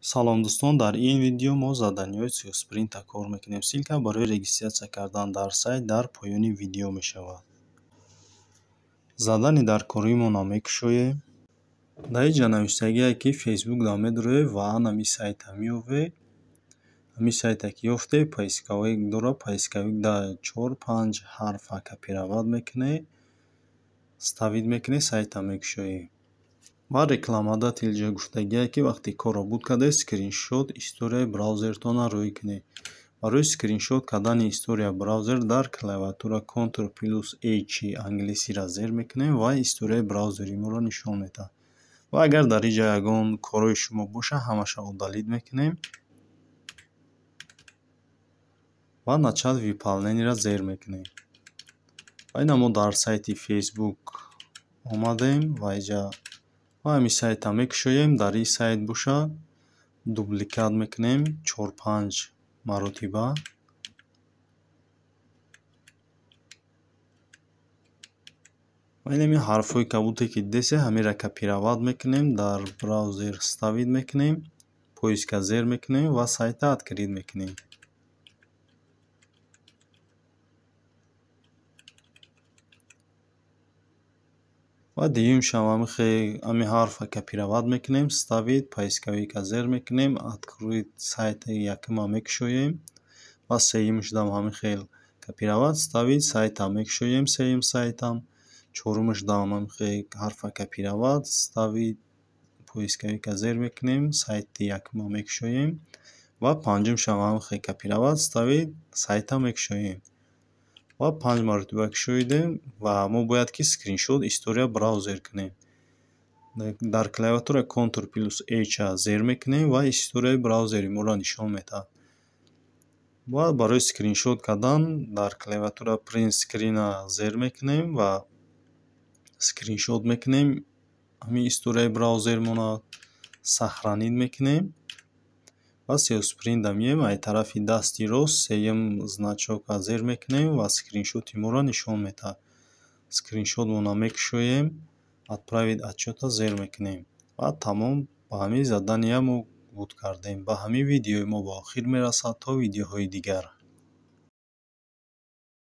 Салом дӯстон, дар ин видео мо заданиҳои SEOSprint-а кор мекунем. Ссылка барои регистрация кардан дар сайт дар поёни видео мешавад. Задани дар коримона мекушоем. Дар инҷа навиштагие ки Facebook да медуроед ва ҳами сайта меёбед. Ҳамин сайта ки ёфтед, поисковик дорад. Поисковик да чор-панҷ ҳарфа копировать мекунед, вставить мекунед, сайта мекушоед. Ва рекламодатель ҷо гуфтагие ки вақте корро буд кардед, скриншот историяи браузертонро рӯй кунед. Барои скриншот кардани история браузер дар клавиатура Ctrl плюс H англисиро зер мекунем ва историяи браузери моро нишон медиҳад. Ва агар дар ин ҷо ягон корҳои шумо бошад, ҳамаша удалить мекунем ва начать выполнениеро зер мекунем. Ва ина мо дар сайти Facebook омадем ва инҷа ва ҳамин сайта мекушоем. Дар ин сайт бошад, дубликат мекунем чор-панҷ маротиба. Ва ин ҳамин ҳарфҳои кабуте ки дидесед, ҳаминро копировать мекунем, дар браузер вставить мекунем, поиска зер мекунем ва сайта открыть мекунем. Ва дуюмшам ҳамин ҳарфа копировать мекунем, вставить, поисковика зер мекунем, открыть сайти якума мекушоем ва сеюмшдам ҳамин хел копировать, вставить, сайта мекушоем, сеюм сайтам, чорумшдам ҳамин хел ҳарфа копировать, вставить, поисковика зер мекунем, сайти якума мекушоем ва панҷумшам ҳамин хел копировать, вставить, сайта мекушоем. Ва панҷ маротиба кушоидем ва мо бояд ки скриншот история браузер кунем. Дар клавиатура Ctrl плюс H зер мекунем ва историяи браузери моро нишон медиҳад. Ва барои скриншот кардан дар клавиатура Print Screen-а зер мекунем ва скриншот мекунем. Ҳамин историяи браузермонро сохранить мекунем ва SEOSprint-а меоем, ай тарафи дасти рост сеюм значокро зер мекунем ва скриншоти моро нишон медиҳад. Скриншотмонро мекушоем, отправить отчётро зер мекунем ва тамом. Ба ҳамин задания мо буд кардем. Ба ҳамин видеои мо ба охир мерасад. То видеоҳои дигар.